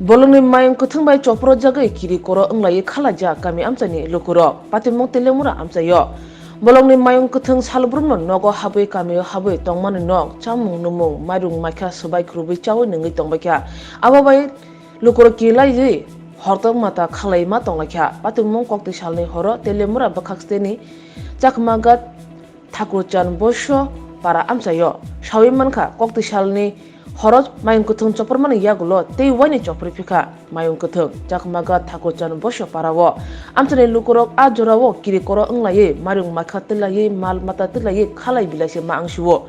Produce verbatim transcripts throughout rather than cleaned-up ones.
Bolongni mayung kwthwng bai chopropjagwi kiri koro wnglaiwi khalaijak kami amchaini lukurok, patimung Telemura amchaio. Bolongni mayung kwthwng salbrumno nogo habwi kamio habwi tongmani nok, chamung nwmung, mairung maikha swbai khurubwi chaui nungwi tongbaikha. Abo bai lukurok kirilaiwi hortok mata khalaima tonglaikha. Patimung kokti salni horo Telemura bwkhak steni Chakmagat Thakurchan Boiso para amchaio. Saui mankha, kokti salni horo mayung kwthwng choprwmani yagulo tei waini choprwi phikha mayung kwthwng Chakmagat Thakurchan Boiso parao. Amchaini lukurok a jorao kiri koro wnglaiwi mairung maikha twlaiwi mal mata twlaiwi khalai bilai se ma angsio.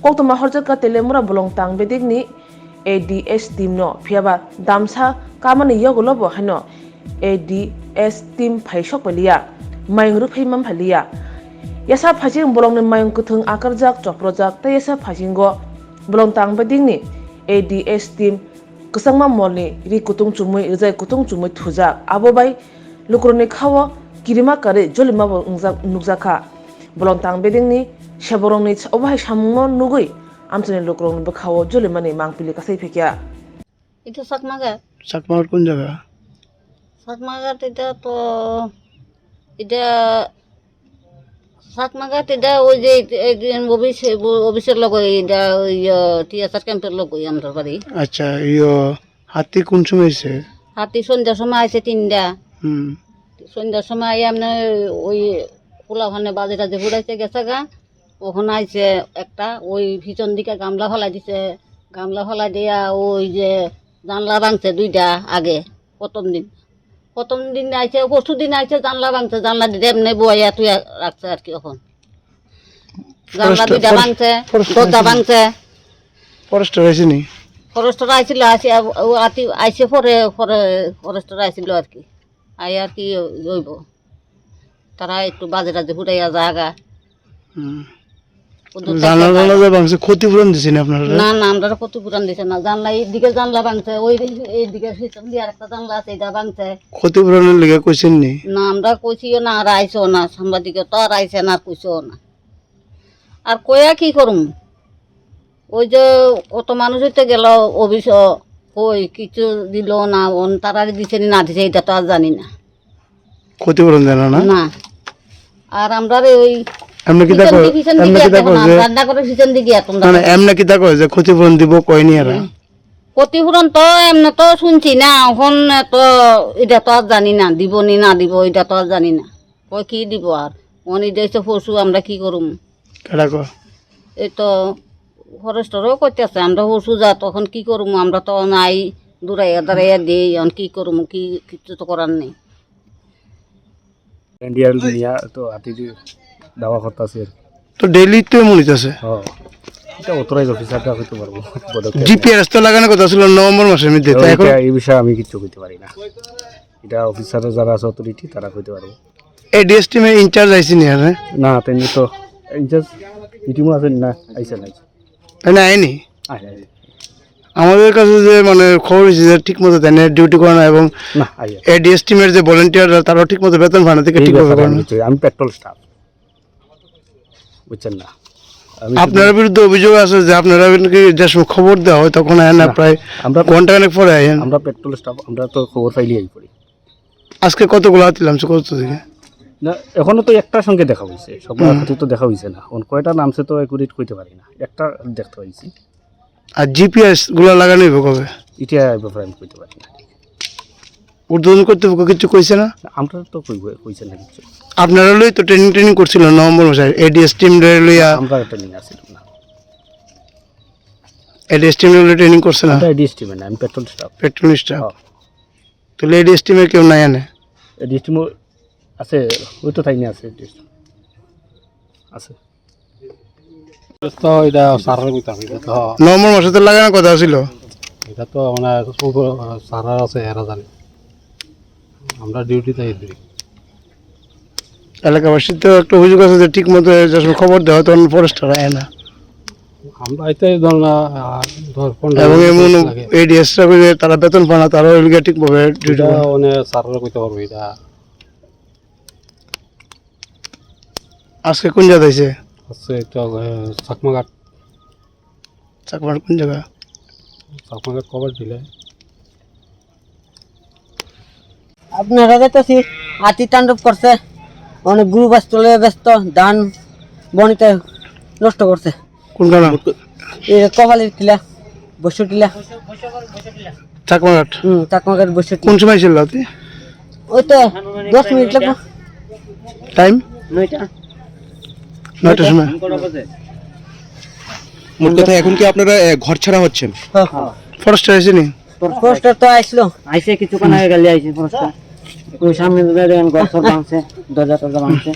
Koktwma horjakha Telemura bolong tang bedekni A D S team no, phiyaba damsa kamani yagulo bo haino A D S team phai sok phailiya, mayung rwphai man phailiya. Yasa phaising bolongni mayung kwthwng akarjak, choprojak, tei yasa phaisingo bolong tang bedekni A D S team kwchangma molni ri kutung chumui, rijai kutung chumui thujak. Abo bai lukurokni khao kirima karwi jolima bo wngjak, nukjakha. Bolong tang bedekni seborokni obo hai samungno nugwi amchaini lukurokni bwkhao jolimani mangpili kasai phikya. Ito Chakmagat. Chakmagat kun jaga? Chakmagat ita to, ita Chakmagat ita oi je, eh, office, office-er logo ita, oi, eh, T S R camp-er logo amtor bari. Acha, iyo, hati kun somoi se? Hati sonja somoi aise tinda. Hmm. Sonja somoi amne oi kula hone baje taje hurai se gesa ga. Okhon aise ekta, oi pichon dike gamla phalai dise, gamla phalai dia oi je janla bangse duita age, prothom din. Prothom din aise, porsu din aise janla bangse, janla dide emne boya tuya rakse ar ki okhon. Janla Forester, duita forest-, bangse, forester dorja aise ni? Bangse. Forester aise ni? Forester aisilo, aise, o ati, aise pore, pore forester aisilo ar ki. Ai ar ki oibo. Tara ekটু baje taje hudaiya jaga. Hmm. Odo janla taikha janla je bangse khoti puron dise ni apnara? Na, na, amra khoti puron dise na. Janla eidike janla bangse, oi eidike pichon di arekta janla ase, eta bangse. Khoti puron lage koisen ni? Na, amra koisiyo na, ar aiso na, sambadike to ar aise na, ar koiso na. Ar koiya ki korum? Oi je koto manuj hoite gelo office-o, koi kichu dilo na, on tarare dise ni na dise, eta to ar jani na. Khoti puron dena na? Na. Ar amrare oi emne kita pichon koi, di, pichon emne digi kita ato koi na, je, randa kore pichon digi ato na, na, na. Emne kita koi je khoti puron dibo koi ni ara? Hmm. Khoti puron to emne to sunchi na, hon to eta to ar jani na, dibo ni na dibo, eta to ar jani na. Koi ki dibo ar? Oni deise porsu amra ki korum? Kara ko? Ei to forester-o koitase, amra porsu jat, tokhon ki korum? Amra to nai, duraiya daraiya dei, on ki korum? Ki, kichu to korar nei. India niya to ati di dawa kortase. তো ডেইলি তো এমন হইতাছে। হ্যাঁ, এটা অথরাইজ অফিসাররা হইতে পারবো। পদক্ষেপ নেয়। জিপিআরএস তো লাগানোর কথা ছিল নভেম্বর মাসের মধ্যে, তো তো এখন এটা, এই বিষয়ে আমি কিচ্ছু কইতে পারি না। এটা অফিসার যারা আছে অথরিটি, তারা কইতে পারবো। এডিএস টিমে ইনচার্জ আইসি নি আর? না, তেমনি তো ইনচার্জ ইটিমও আছেন না, আইসে নাই। তাই না, আয়নি? আয়, আয়। আমাদের কাছে যে, মানে, খবর হয়েছে যে ঠিক মতো দেন ডিউটি করে না এবং না, আয়, আয়। এডিএস টিমের যে ভলেন্টিয়াররা, তারাও ঠিক মতো বেতন পায় না, থেকে এই ঠিকভাবে ব্যাপারে করে আমি না। কিছু, আমি পেট্রোল স্টাফ, বুঝছেন না? আমি শুধু আপনার বিরুদ্ধে অভিযোগ আছে যে আপনারা নাকি যে সময় খবর দেওয়া হয়, তখন আয় না, না, প্রায় আমরা, ঘন্টা খানেক পরে আয়। আমরা পেট্রোল স্টাফ, আমরা তো খবর পাইলেই আই পড়ি। আজকে কতগুলো হাতি লামছে কত দিকে? না, এখনো তো একটার সঙ্গে দেখা হইছে, সব হুম। হাতি তো দেখা হইছে না। এখন কয়টা নামছে তো অ্যাকুরেট কইতে পারি না, একটা দেখতে পাইছি। আর জিপিএস গুলা লাগানো হইব কবে? এটা এই ব্যাপারে আমি কইতে পারি না। ঊর্ধ্বতন কর্তৃপক্ষ কিছু কইছে না? না, আমরা তো কই-, কইছে না কিছু। আপনারা লই তো ট্রেনিং ট্রেনিং করছিল নভেম্বর মাসে, এডিএস টিম লইয়া। আমরা ট্রেনিং আসছিলাম না। এডিএস টিম লইয়া ট্রেনিং করছে না? আমরা এডিএস টিমে না, আমি পেট্রোল স্টাফ। Petrol staff. হ্যাঁ। তো এডিএস টিমে কেউ নাই আনে? এডিএস টিমও আছে, ওই তো থাইনি আছে এডিএস টিম। আছে। তো এটা স্যারের কইতে হবে, এটা তো নভেম্বর মাসে তো লাগানোর কথা ছিল। এটা তো মানে উপর স্যাররা আছে, এরা জানে। আমরা ডিউটিতে আছি। এলাকাবাসীর তো একটা অভিযোগ আছে যে ঠিক মতো যে সময় খবর দেওয়া হয় তখন ফরেস্টার আয় না। আমরা আইতে ধর না, আহ, দশ পনেরো এবং মিনিট এমন লাগে। এডিএসরা কইছে তারা বেতন পায় না, তারা ওই লিগে ঠিকভাবে ডিউটি এটা করে না। মানে স্যাররা কইতে পারবে এটা। আজকে কোন জায়গা হইছে? আজকে একটা, আহ, চাকমাঘাট। চাকমাঘাট কোন জায়গা? চাকমাঘাট কভার দিলে। আপনারা দেখতেছি আতি তাণ্ডব করছে, অনেক গরু বাছতে লইয়া ব্যস্ত, ধান বনিতে নষ্ট করছে। কোন গানা? এ কপালের টিলা, বৈশ্য টিলা। চাকমাঘাট। হুম, চাকমাঘাট বৈশ্য টিলা। কোন সময় ছিল রাতে? ওই তো দশ মিনিট লাগবো। টাইম? নয়টা। নয়টার সময়। মোট কথা, এখন কি আপনারা, এ, ঘর ছাড়া হচ্ছেন? হ্যাঁ। ফরেস্টার এসেনি? ফরেস্টার তো আইসলো। আইসে কিছুক্ষণ আগে গেলে আইসে ফরেস্টার। ওই সামনে তো দেখেন ঘর সর ভাঙছে, দরজা টরজা ভাঙছে।